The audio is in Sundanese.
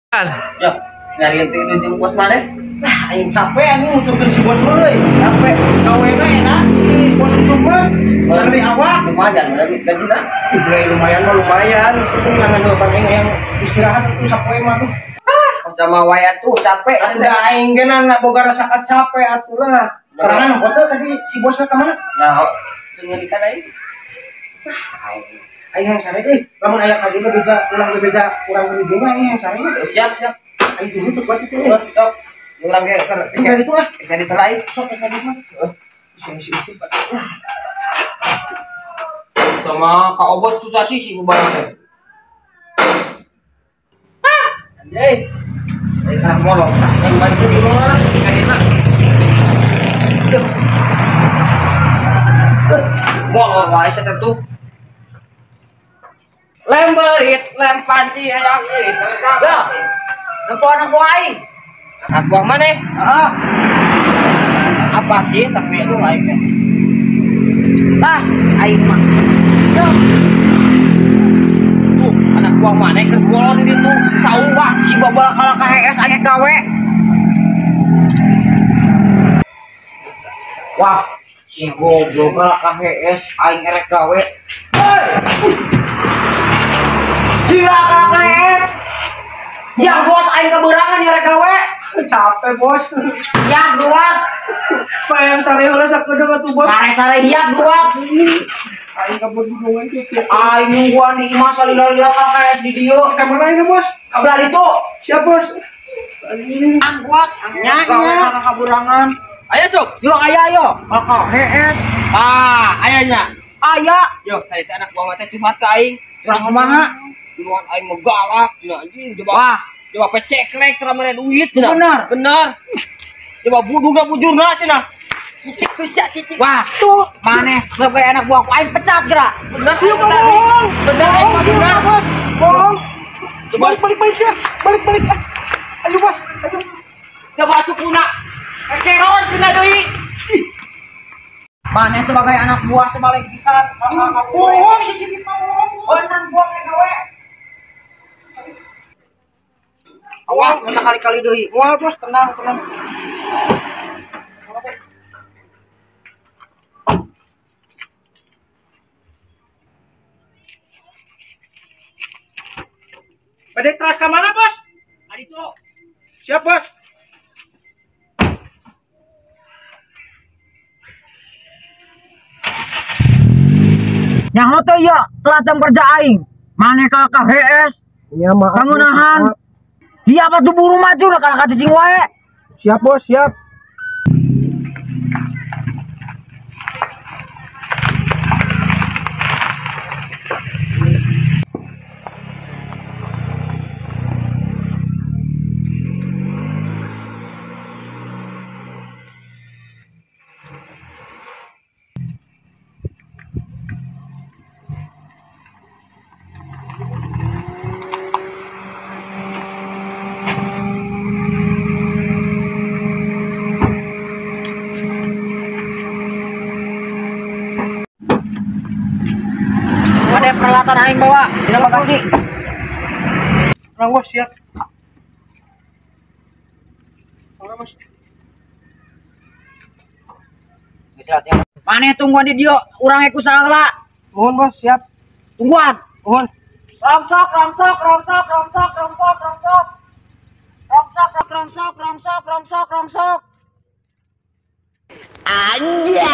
Ya, nyari itu jeung bos mana? Nah, aing capek anjing nuturkeun si bos mah euy. Capek. Gawena enak si bos Ucup mah. Dari awak lumayan gajina. Dibeli lumayan mah lumayan. Itu ngan urang aing yang istirahat itu sapoe mah tuh. Ah, sama wae atuh capek. Udah aing ge na boga rasa capek atuh lah. Sorangan foto tadi si bosna ka mana? Nah, teu aing. Ah, aing. Aing yang sare euy, lamun aya ka dieu bebeja, ulang bebeja urang ke dieu nya aing yang sare. Siap, siap. Aing dulu tuh kuat itu. Sok. Urang ge keur itu ah. Ka ditu lain. Sok ka dieu mah. Heeh. Si Ucup. Sama Kak Obot susah sih si bubarang teh. Ah, anjing. Aing kalah molong. Aing bantu di rumah ka dieu. Molor wae sia tuh. Lem berit, lem panci hayang irit. Ya. Nempo anak buah aing. Anak buah mana? Heeh. Apa sih tapi aduh aing teh. Tah, aing mah. Ya. Tuh, anak buah mana keur molor di ditu. Sauwah si babal kalah ka HS aing gawe. Wah, si goblok kalah ka HS aing erek gawe. Hei. Gila kalah ka HS. Yang buat aing keberangan ya rek gawe. Capek, Bos. Ya buat. Payam sare heula sakedeung atuh, Bos. Sare-sare hiat buat. Aing kabur-burungan kieu. Aing nungguan di imah salila-lila kalah ka HS di dieu. Ka mana ini, Bos? Ka belah ditu. Siap, Bos. Angkuat, nya nya kaburangan. Aya, Cuk. Yo aya yo. Kalah HS. Ah, aya nya. Aya. Yo, tadi teh anak buah teh curhat ka aing. Curhat kumaha? Duluan aing mah galak cenah anjing coba. Wah, coba peceklek tara mere duit cenah. Bener. Bener. Coba budugna bujurna cenah. Cicik tuh sia cicik. Wah, tuh maneh sebagai anak buah ku aing pecat geura. Bener sih bohong. Bener aing mah bener, Bos. Bohong. Balik balik balik sia. Balik balik. Ayo, Bos. Ayo. Coba sukuna. Kekeron cenah deui. Maneh sebagai anak buah sebalik pisan. Bohong si Siti mah bohong. Bener buah gawe. Awas, masa kali-kali deui. Wah, Bos, tenang, tenang. Bade teras ka mana, Bos? Aditu. Siap, Bos. Nyaho teh ieu telat jam kerja aing. Maneh ka HS. Nya maaf. Pangunahan. Dia apa tuh buru maju lah kalah cicing wae. Siap, Bos, siap. Ada peralatan aing bawa, dina bagasi. Tenang, Bos, siap. Tenang, Bos. Maneh tungguan di dieu, urang ku salah. Mohon, Bos, siap. Tungguan. Mohon. Rongsok, rongsok, rongsok, rongsok, rongsok, rongsok. Rongsok, rongsok, rongsok, rongsok, rongsok. Anjay.